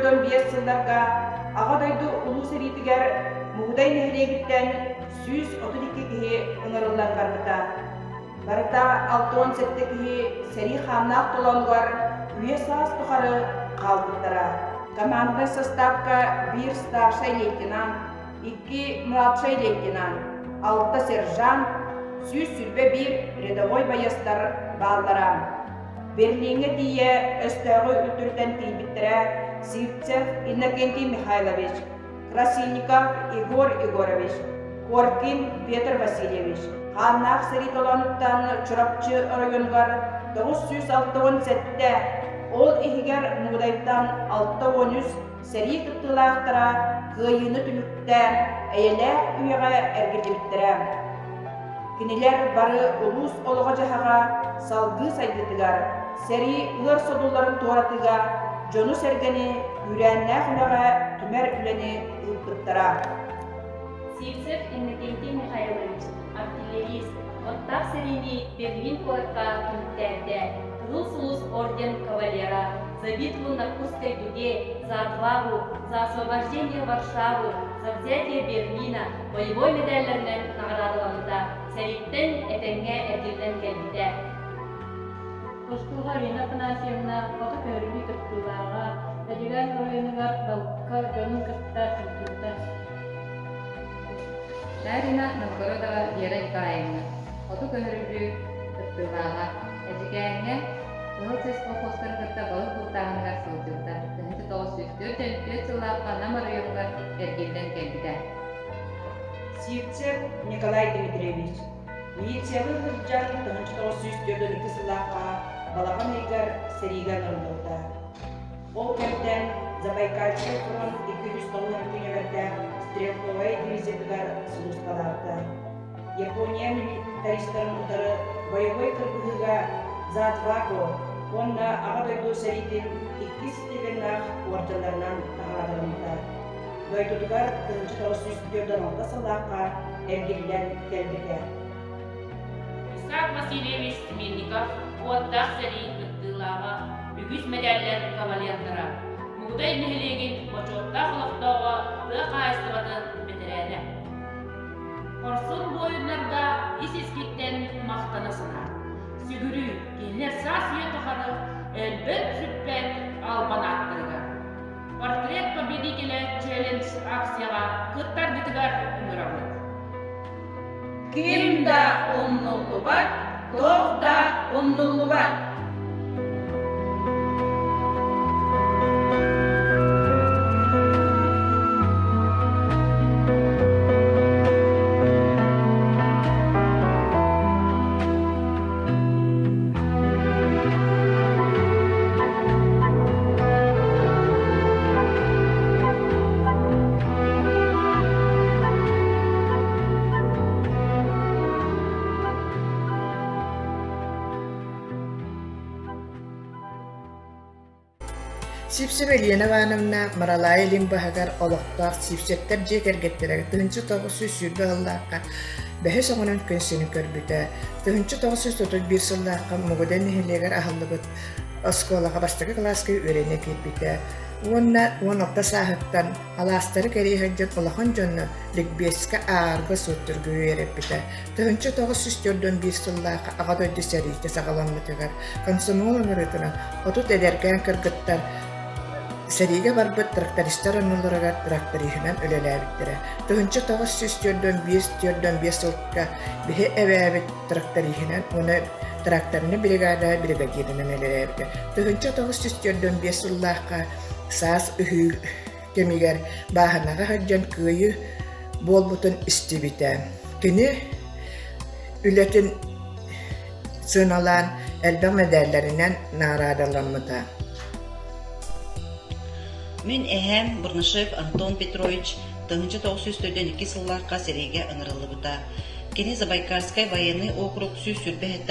45 сылларга Аҕа дойду Улуу сэриитигэр Мугудай нэһилиэгиттэн 132 киһи ыҥырыллан барбыта. Барыта 67 киһи сэрии хааннаах толоонугар үйэ-саас тухары хаалбыттара. Команднай састаапка биир старшай лейтенант, икки младшай лейтенант, алта сержант, 121 рядовой байыастар бааллара. Берлиҥҥэ тиийэ өстөөҕү үлтүрүтэн тиийбиттэрэ Сивцев Иннокентий Михайлович, Красильников Егор Егорович, Коркин Петр Васильевич. Хааннаах сэрии толоонуттан Чурапчы оройуонугар 967, ол иһигэр Мугудайтан 63 сэрии кыттыылаахтара кыайыыны түмүктээн, эйэлээх үйэҕэ эргиллибиттэрэ. Кинилэр бары улуус олоҕо-дьаһаҕа салгыы сайдыытыгар, сэрии ыар содулларын туоратыыга дьону-сэргэни күүрээннээх үлэҕэ түмэр үлэни ыыппыттара. Сивцев Иннокентий Михайлович, артиллерист, уоттаах сэриини Берлин куоракка түмүктээбитэ, Кыһыл Сулус орден кавалера, За битву на Курской дуге, За отвагу, За освобождение Варшавы, За взятие Берлина боевой медалларынан наҕараадаламмыта, сэрииттэн этэҥҥэ эргиллэн кэлбитэ. Тустууга Арина Афанасьевна хоту көһөрүлүү кыттыылааҕа, Эдьигээн оройуонугар балыкка дьонун кытта сылдьыбыта. Шарина Новгородова Вера Николаевна, хоту көһөрүллүү кыттыылааҕа, Эдьигээҥҥэ Кыһыл сис колхозтарын кытта балык бултааһыныгар сылдьыбыта. 1944 сыллаахха Нам оройуонугар эргиллэн кэлбитэ. Сивцев Николай Дмитриевич, милициялыы сылдьан 1942 сыллаахха балаҕан ыйыгар сэриигэ ыҥырыллыбыта. Ол кэмтэн Забайкальскай фронт 290 күнүгэрдээх стрелковай дивизиятыгар сулууспалаабыта. Япония милитаристарын утары бойобуой кыргыһыыга За отвагу уонна Аҕа дойду сэриитин иккис степеннээх уордьаннарынан наҕараадаламмыта. Дойдутугар 1946 сыллаахха эргиллэн кэлбитэ. Исаак Васильевич Смирников уоттаах сэрии кыттыылааҕа, үгүс мэдээллэр кавалердара, Мугудай нэһилиэгин бочуоттаах олохтооҕо, тыа хаһаайыстыбатын бэтэрээнэ. Хорсун буойуннарга ис-искиттэн махтана санаа. Сүгүрүү, кинилэр саас-үйэ тухары өлбөт-сүппэт албан ааттарыгар. Портрет победителя челлендж акцияҕа кыттаргытыгар ыҥырабыт. Ким да умнуллубат, туох да умнуллубат. Сивцева Елена Ивановна Маралаайа илин баһыгар олохтоох Сивцевтэр дьиэ кэргэттэрэ 1920 сыллаахха бэһис оҕонон күн сирин көрбүтэ. 1931 сыллаахха Мугудай нэһилиэгэр аһыллыбыт оскуолаҕа бастакы кылааска үөрэнэ киирбитэ уонна 16 сааһыттан алаастары кэрийэ сылдьан улахан дьону ликбезкэ ааҕарга суоттурга үөрэппитэ. 1941 сыллаах Аҕа дойду сэриитэ саҕаламмытыгар комсомол ыҥырыытынан 30 эдэркээн кыргыттар сэриигэ барбыт трактористар оннуларыгар тракториһынан үлэлээбиттэрэ. 1945-45 сылга биһи эбээбит тракториһынан уонна тракторнай бригада бригадирынан үлэлээбитэ. 1945 сыллаахха саас ыһыы кэмигэр бааһынаҕа сылдьан кыайыы буолбутун истибитэ. Кини үлэтин сыаналаан элбэх мэдээллэринэн наҕараадаламмыта. Мин эһээм Бурнашев Антон Петрович 1942 сыллаахха сэриигэ ыҥырыллыбыта. Кини Забайкальскай военный округ 127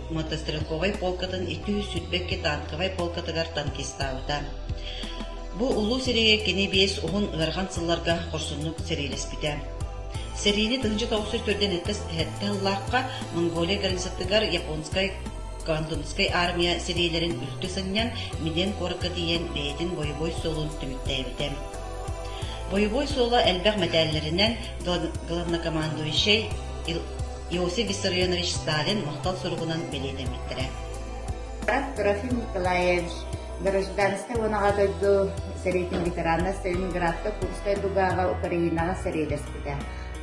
мотострелковай полкатын 222 танковай полкатыгар танкистаабыта. Бу улуу сэриигэ кини биэс уһун ыарахан сылларга хорсуннук сэриилэспитэ. Сэриини 1947 сыллаахха Монголия границатыгар японскай. Квантунскай армия сэриилэрин үлтү сынньан Миден куоракка тиийэн бэйэтин бойобуой суолун түмүктээбитэ. Бойобуой суола элбэх мэтээллэринэн главнокомандующай Иосиф Виссарионович Сталин махтал суругунан бэлиэтэммиттэрэ. Трофим Николаевич гражданскай уонна Аҕа дойду сэриитин ветерана Сталинградка Курскай дугаҕа Украинаҕа сэриилэспитэ.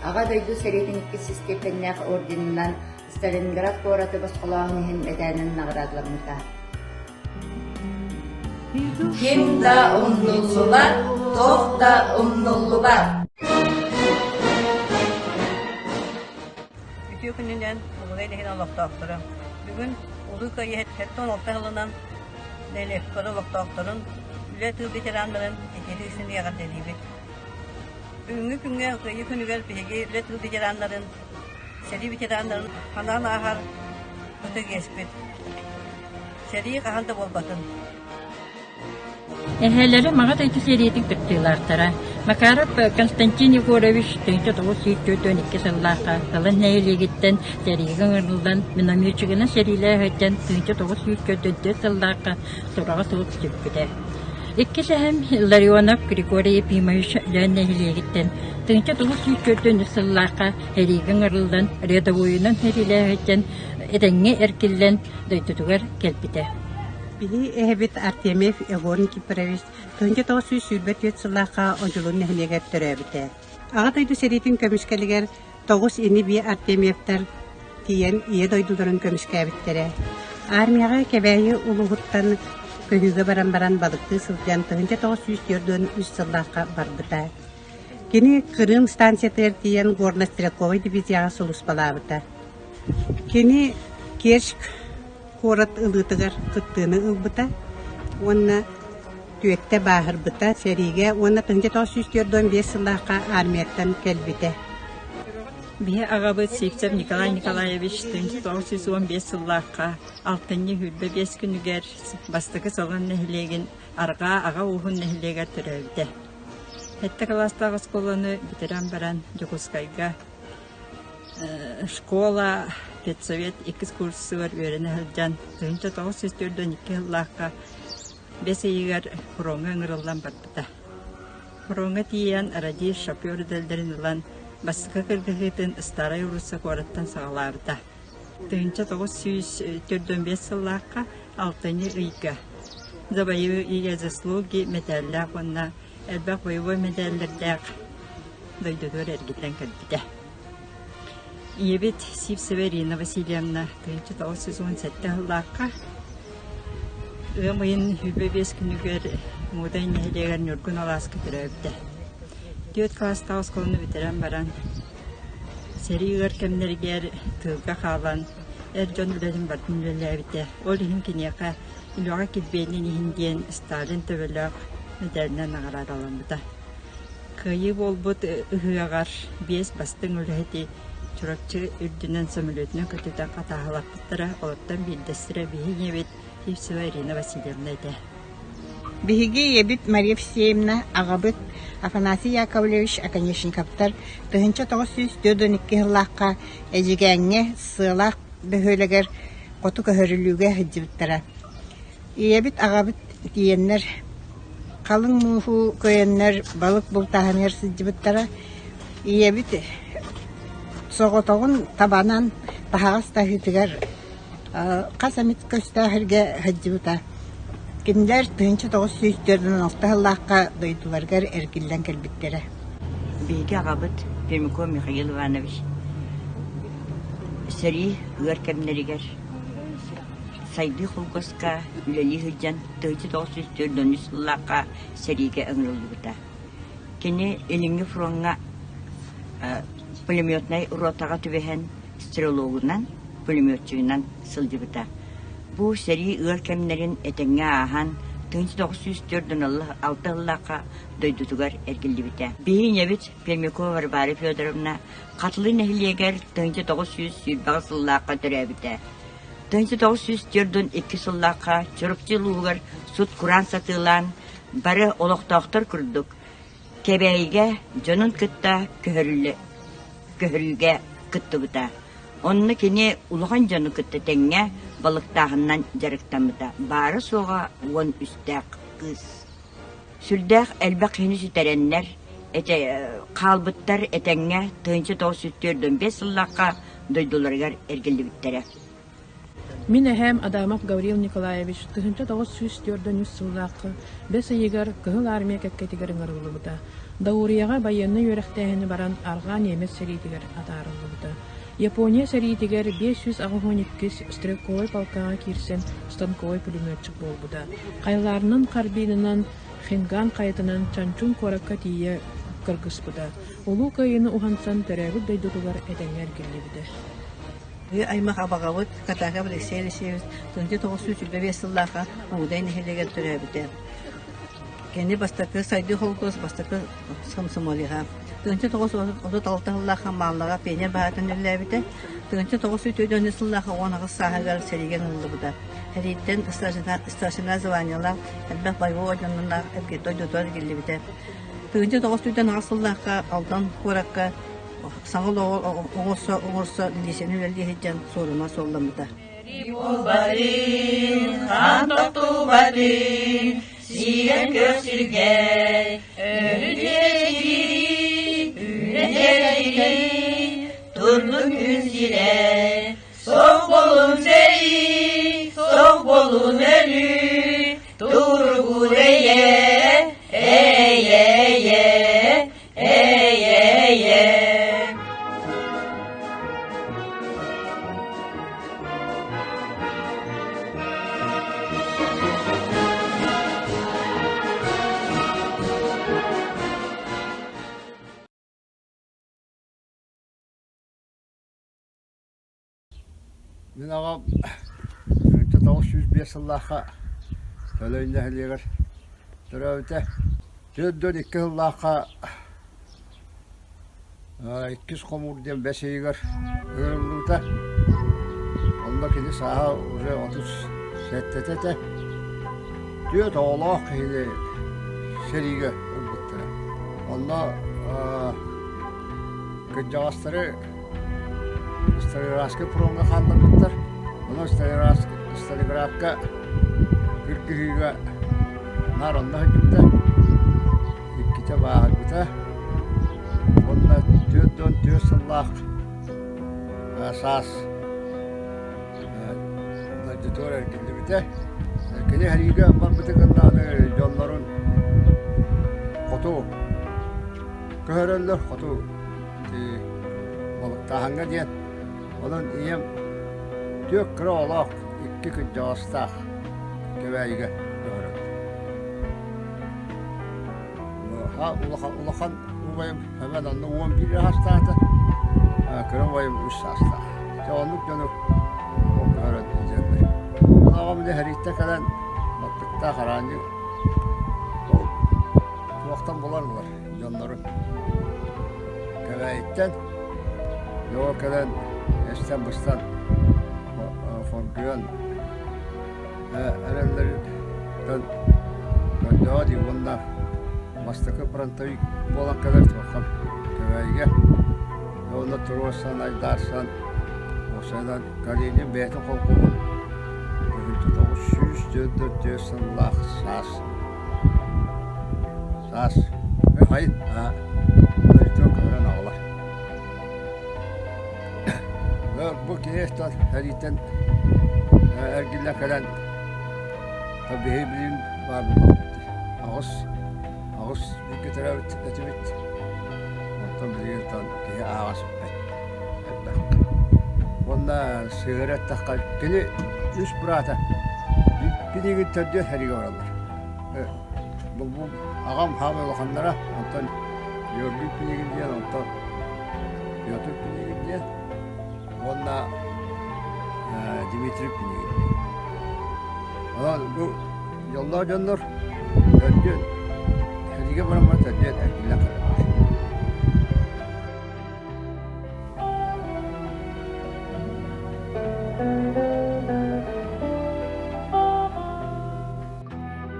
Аҕа дойду сэриитин иккис степеннээх орденынан Сталинград куораты босхолооһун иһин мэтээлинэн наҕараадаламмыта. Ким да умнуллубат, туох да умнуллубат. Үтүө күнүнэн Мугудай нэһилиэгин олохтоохторо. Бүгүн Улуу Кыайыы 76 сылынан нэһилиэкпит олохтоохторун, үлэ тыыл ветераннарын итиитик истиҥник эҕэрдэлиибит. Бүгүҥҥү күҥҥэ Кыайыы күнүгэр биһиги үлэ тыыл ветераннарын, сэрии ветераннарын ханаан ааһар ытык иэспит. Сэрии хаһан да буолбатын. Эһээлэрэ Маҕа дойду сэриитин кыттыылаахтара Макаров Константин Егорович 1942 сыллаахха Далан нэһилиэгиттэн сэриигэ ыҥырыллан минометчигынан сэриилээх сылдьан 1944 сыллаахха сураҕа суох сүппүтэ. Иккис эһэм Илларионов Григорий Ефимович Өлөөн нэһилиэгиттэн 1943 сыллаахха сэриигэ ыҥырыллан рядовойунан сэриилээх сылдьан этэҥҥэ эргиллэн дойдутугар кэлбитэ. Биһи эһэбит Артемьев Егор Никифорович 1924 сыллаахха Одьулуун нэһилиэгэр төрөөбүтэ. Аҕа дойду сэриитин көмүскэлигэр тоҕус ини-бии Артемьевтар тиийэн Ийэ дойдуларын көмүскээбиттэрэ. Армияҕа Кэбээйи улууһуттан көһүүгэ баран баран балыктыы сылдьан 1943 сыллаахха барбыта. Кини Крым станциятыгар тиийэн горно-стрелковай дивизияҕа сулууспалаабыта. Кини Керчь куорат ылыытыгар кыттыыны ылбыта уонна түөттэ бааһырбыта сэриигэ уонна 1945 сыллаахха армияттан кэлбитэ. Биһи аҕабыт Сивцев Николай Николаевич 1915 сыллаахха алтынньы 25 күнүгэр Бастакы Солон нэһилиэгин Арҕаа Аҕа ууһун нэһилиэгэр төрөөбүтэ. Сэттэ кылаастаах оскуоланы бүтэрэн баран Дьокуускайга Школа педсовет иккис курсугар үөрэнэ сылдьан 1942 сыллаахха бэс ыйыгар фроҥҥа ыҥырыллан барбыта. Фроҥҥа тиийэн радист, шофер идэлэрин ылан бастакы кыргыһыытын Старай Русса куораттан саҕалаабыта. 1945 сыллаахха алтынньы ыйга «За боевые заслуги» мэтээллээх уонна элбэх боевой мэтээллэрдээх дойдутугар эргиллэн кэлбитэ. Ийэбит Сивцева Ирина Васильевна 1917 сыллаахха ыам ыйын 25 күнүгэр Мудай нэһилиэгэр Ньургун алааска төрөөбүтэ. Түөрт кылаастаах оскуоланы бүтэрэн баран, сэрии ыар кэмнэригэр тыылга хаалан, эр дьон үлэтин барытын үлэлээбитэ. Ол иһин киниэхэ үлэҕэ килбиэнин иһин диэн Сталин төбөлөөх мэтээлинэн наҕараадаламмыта. Кыайыы буолбут ыһыаҕар биэс бастыҥ үлэһити Чурапчы үрдүнэн сөмөлүөтүнэн көтүтэн хатааһылаппыттара. Олортон биирдэстэрэ биһиги ийэбит Сивцева Ирина Васильевна этэ. Биһиги ийэбит Мария Евсеевна, аҕабыт Афанасий Яковлевич Оконешниковтар 1942 сыллаахха Эдьигээҥҥэ Сыалаах бөһүөлэгэр хоту көһөрүлүүгэ сылдьыбыттара. Ийэбит, аҕабыт тиийэннэр халыҥ мууһу көйөннөр балык бултааһыныгар сылдьыбыттара. Ийэбит соҕотоҕун табанан таһаҕас таһыытыгар хас эмит көстөөх сиргэ сылдьыбыта. Кинилэр 1946 сыллаахха дойдуларыгар эргиллэн кэлбиттэрэ. Биһиги аҕабыт Пермяков Михаил Иванович сэрии ыар кэмнэригэр Сайдыы холкуоска үлэлии сылдьан 1943 сыллаахха сэриигэ ыҥырыллыбыта. Кини Илиҥҥи фроҥҥа пулеметнай ротаҕа түбэһэн стрелогунан, пулеметчигынан сылдьыбыта. Бу сэрии ыар кэмнэрин этэҥҥэ ааһан 1946 сыллаахха дойдутугар эргиллибитэ. Биһи ийэбит Пермякова Варвара Федоровна Хатылы нэһилиэгэр 1928 сыллаахха төрөөбүтэ. 1942 сыллаахха Чурапчы улууһугар сут-кураан сатыылаан, бары олохтоохтор курдук, Кэбээйигэ дьонун кытта көһөрүүгэ кыттыбыта. Онно кини улахан дьону кытта тэҥҥэ балыктааһынынан дьарыктаммыта. Баара-суоҕа уон үстээх кыыс. Сүрдээх элбэх киһини сүтэрэннэр, этэ, хаалбыттар этэҥҥэ 1945 сыллаахха дойдуларыгар эргиллибиттэрэ. Мин эһээм Адамов Гаврил Николаевич 1943 сыллаахха бэс ыйыгар Кыһыл Армия кэккэтигэр ыҥырыллыбыта. Даурияҕа байыаннай үөрэхтээһини баран арҕаа немец сэриитигэр атаарыллыбыта. Япония сэриитигэр 582 стрелковай полкаҕа киирсэн станковай пулеметчик буолбута. Хайларынан Харбинынан, Хинган хайатынан Чанчун куоракка тиийэ кыргыспыта. Улуу Кыайыыны уһансан төрөөбүт дойдутугар этэҥҥэ эргиллибитэ. Ыы аймах абаҕабыт Катаков Алексей Алексеевич 1925 сыллаахха Мугудай нэһилиэгэр төрөөбүтэ. Кини бастакы Сайдыы холкуос бастакы комсомолеһа. 1936 сыллаахха Мааллаҕа пионер баһаатын үлэлээбитэ. 1904 сыллаахха 18 сааһыгар сэриигэ ыҥырыллыбыта. Сэрииттэн старшина званиелаах элбэх боевой орденнаах дойдутугар эргиллибитэ. 1908 сыллаахха Алдан куоракка Саҥа олоҕу оҥорсо оҥорсо милииссийэни үлэлии сылдьан суорума суолламмыта. Буолбатын, хаан тохтубатын, сиирэн көрсүргэ, өрүтүө үүнэ турдун күн сирэ, Соҕ болун сэрии, соҕ болун өлүү, туругур эйэ, эйэ-эйэ, эйэ-эйэ. Мин аҕам 1905 сыллаахха Төлөй нэһилиэгэр төрөөбүтэ. 42 сыллаахха иккис хомуур диэн бэс ыйыгар ыҥырыллыбыта. Онно кини сааһа уже 37 этэ. Түөрт оҕолоох киһини сэриигэ ылбыттара. Онно кырдьаҕастары Сталинградскай фроҥҥа хаалларбыттар. Онон Сталинградка кыргыһыыга наар онно сылдьыбыта. Иккитэ бааһырбыта. Уонна 44 сыллаах саас дойдутугар эргиллибитэ. Кини сэриигэ барбыты кытта аны дьоннорун хоту көһөрөллөр, хоту балыктааһыҥҥа диэн. Онон ийэм түөрт кыра оҕолоох, икки кырдьаҕастаах Кэбээйигэ көһөрөн. Улахан, улахан убайым Һэмэн онно 11 саастаата, кыра убайым үс саастаах. Дьэ оннук дьону ол көһөрөн илдьэллэр. Ол аҕам илэ сэрииттэн кэлэн баттыктаах араанньы ол туохтан булан ылар дьоннорун Кэбээйиттэн дьоҕо кэлэн эстэн-быстан хоргуйан эрэллэриттэн көрдөҕө дии уонна бастакы фронтовик буолан кэлэр туохха Кэбээйигэ уонна туруорсан айдаарсан уопсайынан Калинин бэйэтин холкуоһун 1944 сыллаах саас Саас хайын дойдутун көһөрөн аҕалар. Бу киһи сэрииттэн эргиллэн кэлэн биһи билигин баар буоллахпыт дии. Аҕыс аҕыс бииргэ төрөөбүт этибит. Онтон билигин киһи ааҕа сыппат элбэх. Уонна сыһыары эттэххэ кини үс быраата билигин төрдүөн сэриигэ бараллар. Бу аҕам хаамай улаханнара, онтон Георгий Пинигин диэн, онтон Петр Пинигин диэн уонна Дмитрий Пинигин диэн. Онон бу дьоллоох дьоннор төрдүөн сэриигэ бараммат төрдүөн эргиллэн кэлэллэр.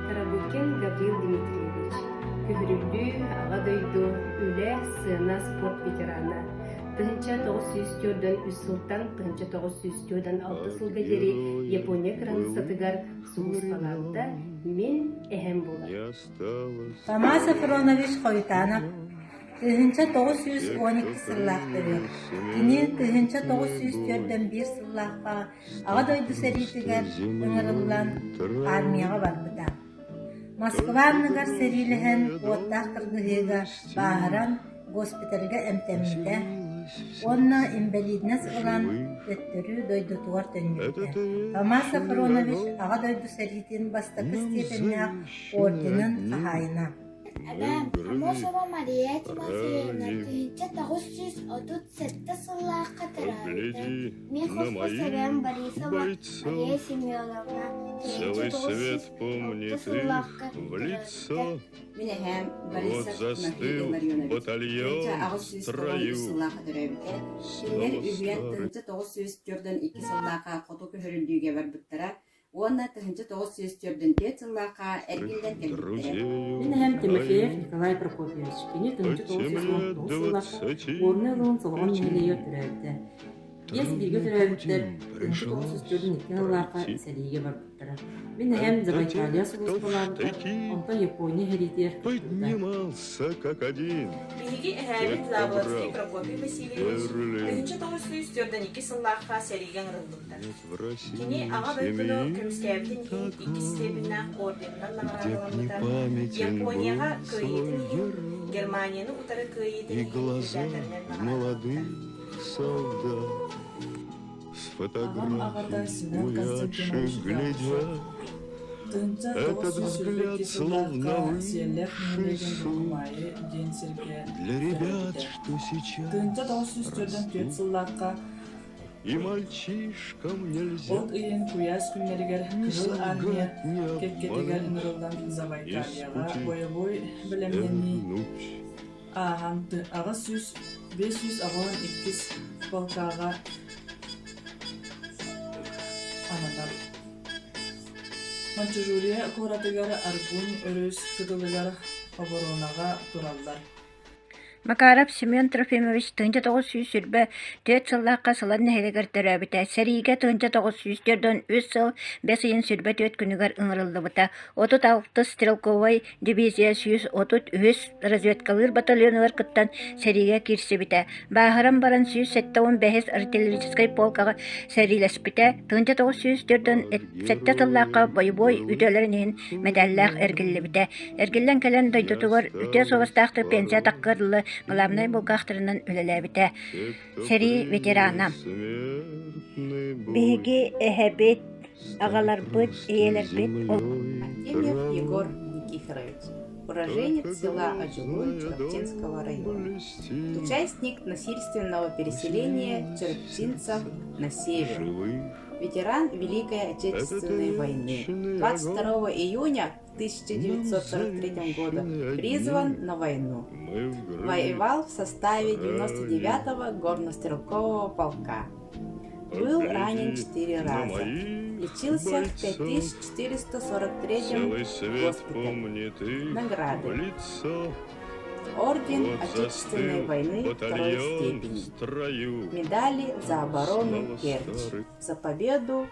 Тарабукин Гаврил Дмитриевич, Күһүрүллүү, Аҕа дойду, үлэ, сыана, спорт ветерана. 1943 сылтан 1946 сылга диэри Япония кыраныыссатыгар сулууспалаабыта мин эһэм буолар. Фома Софронович Хоютанов 1912 сыллаах төрүөт. Кини 1941 сыллаахха Аҕа дойду сэриитигэр ыҥырыллан армияҕа барбыта. Москва анныгар сэриилэһэн уоттаах кыргыһыыга бааһыран госпитальга эмтэммитэ уонна инбэлиидинэс ылан төттөрү дойдутугар төннүбүтэ. Фома Софронович Аҕа дойду сэриитин бастакы степеннээх орденын хаһаайына. Эбээм Аммосова Мария Тимофеевна 1937 сыллаахха төрөөбүтэ. Мин хос-хос эбээм Борисова Мария Семеновна 1906 сыллаахха төрөөбүтэ. Мин эһээм Борисов Тимофей Илларионович 1893 сыллаахха төрөөбүтэ. Кинилэр үһүөн 1942 сыллаахха хоту көһөрүллүүгэ барбыттара уонна 1944 сыллаахха эргиллэн кэлбиттэрэ. Мин эһэм Тимофеев Николай Прокопьевич. Кини 1999 сыллаахха Горнай улууһун Солоҕон нэһилиэгэр төрөөбүтэ. Биэс бииргэ төрөөбүттэр 1942 сыллаахха сэриигэ барбыттара. Мин эһэм Забайкалье сулууспалаабыта, онтон Япония сэриитигэр кыттыбыта. Биһиги эһээбит Заболоцкий Прокопий Васильевич 1942 сыллаахха сэриигэ ыҥырыллыбыта. Кини Аҕа дойдуну көмүскээбитин иһин иккис степеннээх орденынан наҕараадаламмыта, Японияҕа кыайыытын иһин, Германияны утары кыайыытын иһин мэтээллэринэн наҕараадаламмыта. Аҕам аҕата Семен Константинович Габышев 1922 сыллаахха Сиэллээх нэһилиэгин Букумаайы диэн сиргэ төрөөбүтэ. 1944 сыллаахха От ыйын куйаас күннэригэр Кыһыл Армия кэккэтигэр ыҥырыллан Забайкальеҕа бойобуой бэлэмнэнии ааһан 582 полкаҕа ананар. Маньчжурия куоратыгар Аргун өрүс кытылыгар оборонаҕа тураллар. Макаров Семен Трофимович 1924 сыллаахха Сылан нэһилиэгэр төрөөбүтэ. Сэриигэ 1943 сыл бэс ыйын 24 күнүгэр ыҥырыллыбыта. 36 стрелковай дивизия 133 разведкалыыр батальонугар кыттан сэриигэ киирсибитэ. Бааһыран баран 175 артиллерическай полкаҕа сэриилэспитэ. 1947 сыллаахха бойобуой үтүөлэрин иһин мэдээллээх эргиллибитэ. Эргиллэн кэлэн дойдутугар үтүө суобастаахтык пенсия таххыар дылы главнай бухгалтерынан үлэлээбитэ. Сэрии ветерана. Биһиги эһэбит, аҕаларбыт, ийэлэрбит Артемьев Егор Никифорович, уроженец села Одьулуун Чурапчинского района, участник насильственного переселения чурапчинцев на север, ветеран Великой Отечественной войны. 22 июня 1943 года призван на войну. Воевал в составе 99-го горнострелкового полка. Был ранен четыре раза. Лечился в 5443-м госпитале. Награды. Орден Отечественной войны второй степени. Медали за оборону Керчи. За победу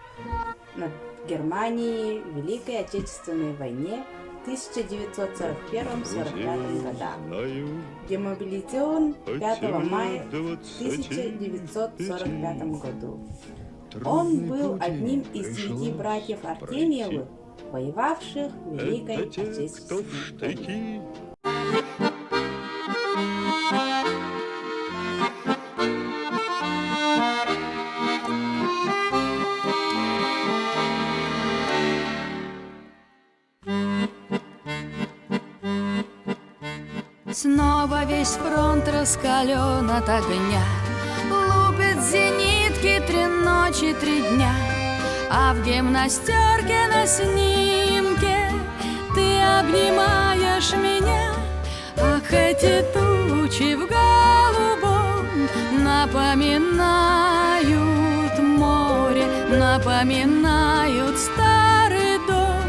над Германией в Великой Отечественной войне в 1941-1945 годах. Демобилизован 5 мая 1945 году. Он был одним из девяти братьев Артемьевых, воевавших в Великой Отечественной войне. Снова весь фронт раскален от огня. Лупят зенитки три ночи, три дня. А в гимнастерке на снимке Ты обнимаешь меня. Ах, эти тучи в голубом Напоминают море, напоминают старый дом,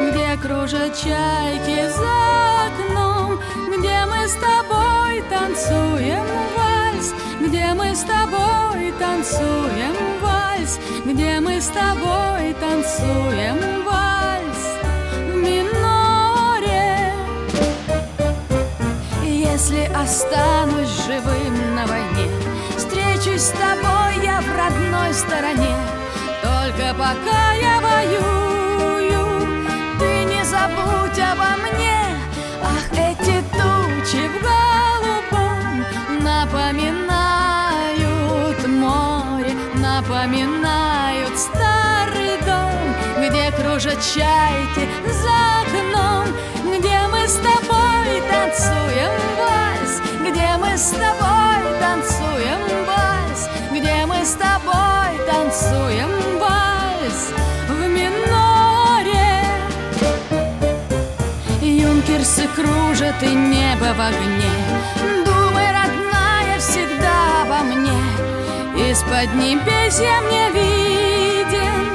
Где кружат чайки за окном, Где мы с тобой танцуем вальс. вальс, где мы с тобой танцуем вальс, где мы с тобой танцуем вальс в миноре. Если останусь живым на войне, встречусь с тобой я в родной стороне. Только пока я воюю, ты не забудь обо мне. Ах, эти тучи в голубом напоминают море, напоминают старый дом, где кружат чайки за окном, где мы с тобой танцуем вальс, где мы с тобой танцуем вальс, где мы с тобой танцуем вальс в миноре. Юнкерсы кружат и небо в огне. Думай, родная, всегда обо мне. Из-под небесья мне виден,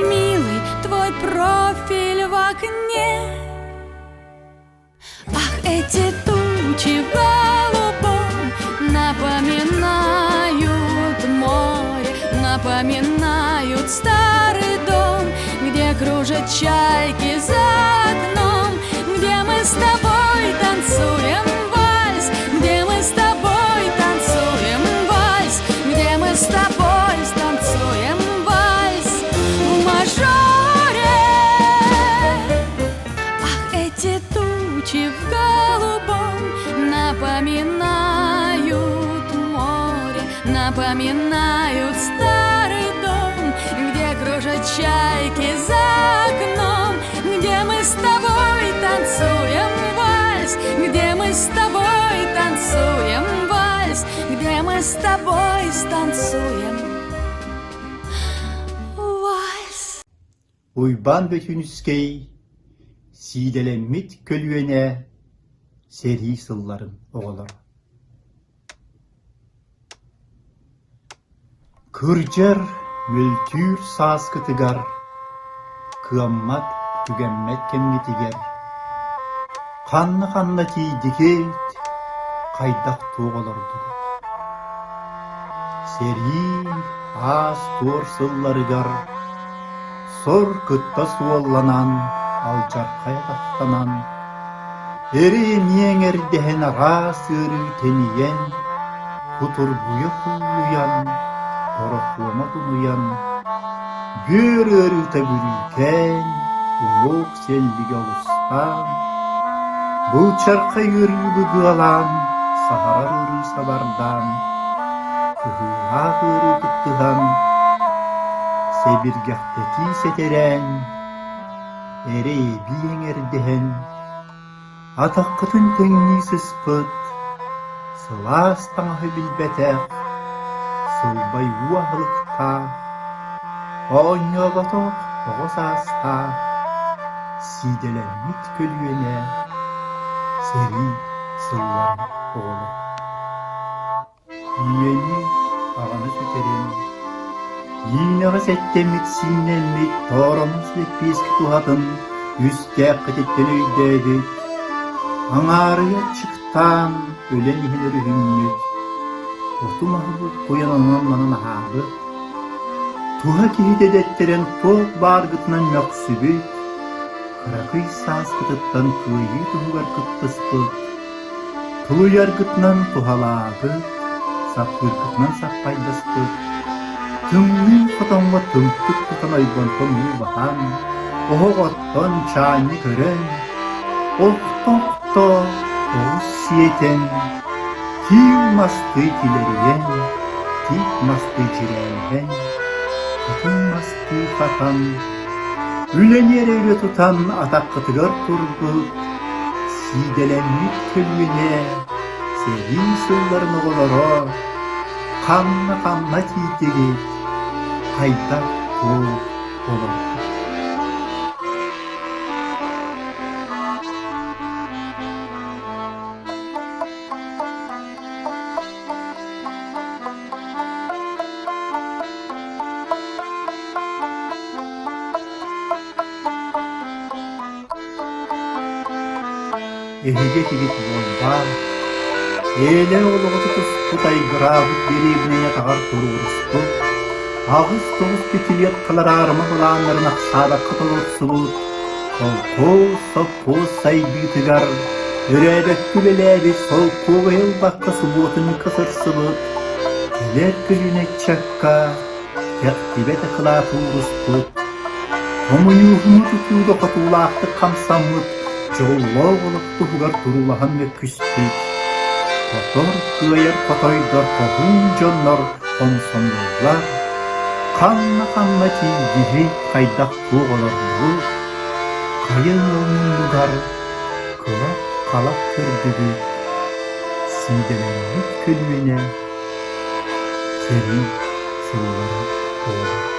милый, твой профиль в окне. Ах, эти тучи в голубом напоминают море, напоминают старый дом, где кружат чайки за окном, где мы с тобой танцуем вальс, где мы с тобой танцуем вальс, где мы с тобой станцуем вальс в мажоре. Ах, эти тучи в голубом напоминают море, напоминают старый дом, где кружат чайки за окном, где мы с тобой танцуем вальс, где мы с тобой танцуем вальс, где мы с тобой станцуем вальс. Уйбаан Бөтүүнүскэй сиидэлэммит көлүөнэ сэрии сылларын оҕолоро Кырдьар, мөлтүүр сааскытыгар, кыаммат, түгэммэт кэмҥитигэр ханна-ханна тиийдигит, хайдах-туох олордугут? Сэрии аас-туор сылларыгар сор кытта суолланан, алдьархай атахтанан, Эрэй эҥэрдэһэн араас ыарыы тэнийэн, кутургуйа куллуйан, борохуома тунуйан, бүөр ыарыыта бүрүүкээн, уҥуох сэллигэ олустаан, былчархай ыарыы быгыалаан, саһарар ыарыы сабардаан, кыһыылаах ыарыы кыттыһан, сэбиргэхтэтии сэтэрээн, эрэй эбии эҥэрдэһэн, атаххытын тэҥнии сыспыт, сылаас таҥаһы билбэтэх, сылбай уу аһылыктаах, оонньооботох оҕо саастаах, сиидэлэммит көлүөнэ, сэрии сылларын оҕолоро. Ийэни, аҕаны сүтэрэн, иинэҕэ сэттэммит сииннэммит тооромос лэппиэскэ туһатын үстээххититтэн өйдөөбүт, аҥаарыйа аччыктаан өлөн иһэн өрүһүммүт, оту-маһы буккуйан онон-манан аһаабыт, туһа киһитэ дэттэрэн туох бааргытынан мөхсүбүт, кыракый сааскытыттан кыайыы туһугар кыттыспыт, Тулуйаргытынан туһалаабыт, саппыыргытынан саппайдаспыт, тымныы хотоҥҥо тымтык тутан ойбонтон уу баһан, оһох оттон чаанньык өрөн, охто-охто оҕус сиэтэн, киил мастыы килэрийэн, тиит мастыы чирээһэн, хатыҥ мастыы хатан, үлэни эрэ өрө тутан атаххытыгар турбут, Сиидэлэммит көлүөнэ сэрии сылларын оҕолоро ханна-ханна тиийдигит, хайдах туох олордугут? Эһиги этигит буолбаат, Эйэлээх олоҕу тутуспут айгыраабыт дэриэбинэни атаҕар туруоруспут, 8-9 пятилеткалар аарыма былааннарын ахсаабакка толорсубут, колхоз, совхоз сайдыытыгар өрөөбөккө үлэлээбит солкуобайы ылбакка субуотунньукка сырсыбыт, кэлэр көлүөнэ ыччакка кэхтибэт акылаат ууруспут, хомуньууһуну тутууга хотуулаахтык хамсаммыт дьоллоох олох туһугар туруулаһан мөккүспүт, хотор кыайар хотойдор хоһуун дьоннор хомсомуоллар, ханна-ханна тиийдиһи хайдах туох олордубут, хайа ыал муннугар кылап-халап көрдүбүт, сиидэлэммит көлүөнэ сэрии сыллара буолар.